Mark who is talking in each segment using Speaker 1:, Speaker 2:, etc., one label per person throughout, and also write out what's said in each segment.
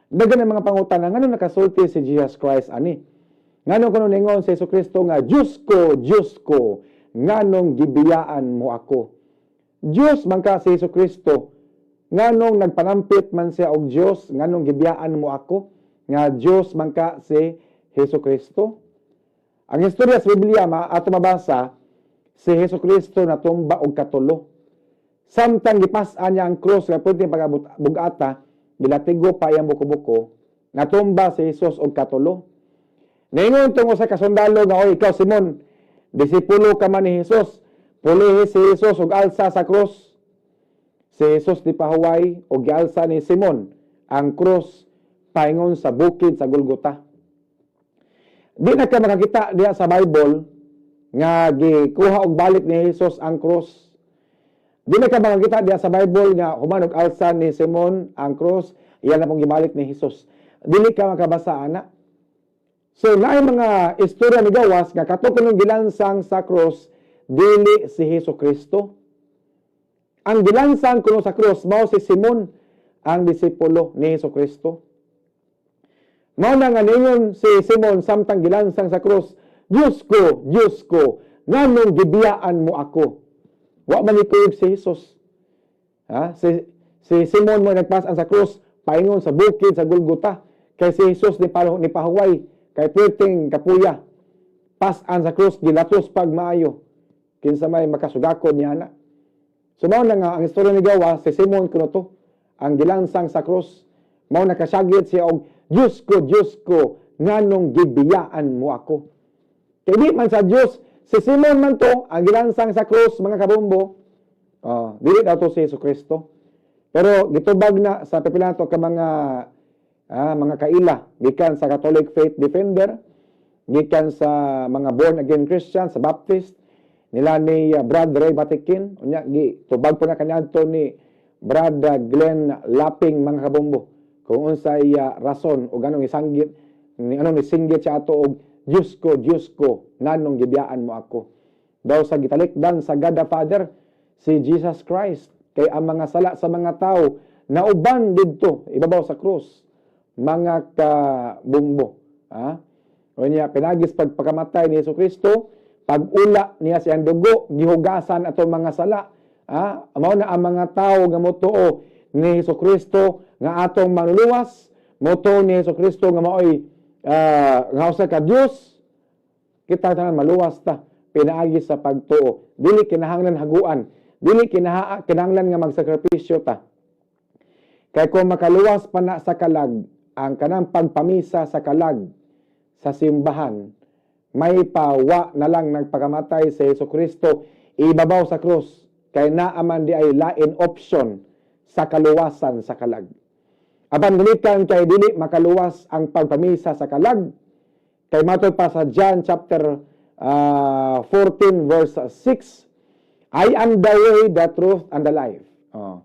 Speaker 1: Daghan ang mga pangutana ngano nakasulti si Jesus Christ ani. Ngano kuno ningon si Hesus Kristo nga, "Diyos ko, Diyos ko, nganong gibiyaan mo ako?" Diyos man ka si Hesus Kristo, nganong nagpanampit man siya og Diyos, nganong gibiyaan mo ako? Nga Diyos man ka si Hesus Kristo. Ang istorya sa Biblia ma ato mabasa, si Hesus Kristo natumba og katulo. Samtang gipas-an niya ang krus nga pwede pagabugata, gilatigo pa iyang buko-buko, natumba si Jesus og katulo. Ningon tong usa ka sundalo nga, "Oy, ikaw Simon, disipulo ka man ni Jesus, pulihi si Jesus og alsa sa krus." Si Jesus di pahuway og gialsa ni Simon ang krus paingon sa bukid sa Golgota. Di na ka makakita diha sa Bible nga gikuha og balik ni Jesus ang krus. Di na ka makakita diha sa Bible nga human og alsa ni Simon ang krus, iyan na pong gibalik ni Jesus. Dili ka makabasa ana. So naay mga istorya ni gawas nga kato kunong gilansang sa krus dili si Hesus Kristo. Ang gilansang kuno sa krus mao si Simon, ang disipulo ni Hesus Kristo. Mao na nga ningon si Simon samtang gilansang sa krus, "Diyos ko, Diyos ko, nganong gibiyaan mo ako?" Wa man ikuyog si Jesus. Ha? Si Simon mo nagpasan sa krus paingon sa bukid sa Golgota kay si Jesus ni pahuway kay perting kapuya. Pasan sa krus, gilatos pag maayo. Kinsa may makasugakod niya na. So mao na nga ang istorya ni gawa, si Simon kuno to ang gilansang sa krus. Mao nakasyagit siya og, "Diyos ko, Diyos ko, nganong gibiyaan mo ako?" Kay di man sa Diyos, si Simon man to ang gilansang sa krus, mga kabombo. Oh, dili daw to si Hesus Kristo. Pero gitubag na sa pipila nato ka mga kaila gikan sa Catholic Faith Defender, gikan sa mga born again Christian, sa Baptist nila ni Brad Ray Batikin. Unya gitubag po na kaniadto ni Brad Glenn Laping, mga kabombo, kung unsay rason o ganong isanggit ni anong nisinggit siya ato og, "Diyos ko, Diyos ko, nganong gibiyaan mo ako?" Daw sa gitalikdan sa God the Father si Jesus Christ kay ang mga sala sa mga tao nauban didto ibabaw sa krus, mga kabumbo, ha. Unya pinagis pagpakamatay ni Hesus Kristo, pag-ula niya siyang dugo, gihugasan atong mga sala, ha. Mao na ang mga tao nga motuo ni Hesus Kristo nga atong manluluwas, motuo ni Hesus Kristo nga maoy nga usa ka Dios, kita tanan maluwas ta pinaagi sa pagtuo. Dili kinahanglan haguan, dili kinahanglan nga magsakripisyo ta. Kay kung makaluwas pa na sa kalag ang kanang pagpamisa sa kalag sa simbahan, may pawa na lang nagpakamatay sa Hesus Kristo ibabaw sa krus kay naaman di ay lain option sa kaluwasan sa kalag. Apan gulikan kay dili makaluwas ang pagpamisa sa kalag kay matod pa sa John chapter 14 verse 6, "I am the way, the truth, and the life." Oh.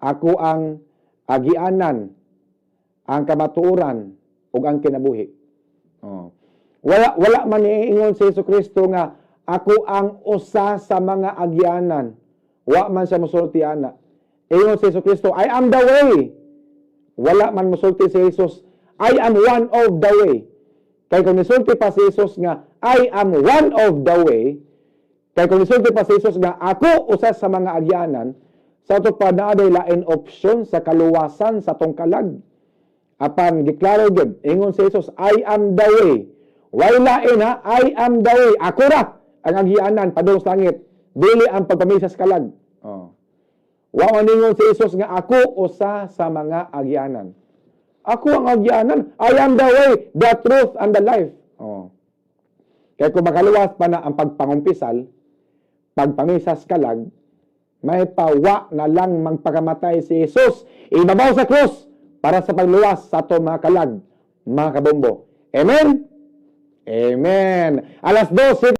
Speaker 1: Ako ang agianan, ang kamatuoran ug ang kinabuhi. Oh. Wala man niingon si Hesus Kristo nga ako ang usa sa mga agianan. Wa man siya musulti ana. Ingon si Hesus Kristo, "I am the way." Wala man musulti si Jesus, "I am one of the way." Kay kung nisulti pa si Jesus nga, "I am one of the way," kay kung nisulti pa si Jesus nga, "Ako usa sa mga agyanan," sa ato pa naa day lain option sa kaluwasan sa tong kalag. Apan giklaro gyud, ingon si Jesus, "I am the way." Way lain ha, "I am the way." Ako ra ang agianan padung sa langit. Dili ang pagpamisa sa kalag. Oh. Wa man ingon si Jesus nga ako usa sa mga agianan. Ako ang agianan. I am the way, the truth, and the life. Oh. Kaya kung makaluwas pa na ang pagpangumpisal, pagpamisas kalag, may pawa na lang magpakamatay si Jesus ibabaw sa krus para sa pagluwas sa ato mga kalag, mga kabombo. Amen? Amen. Alas 12.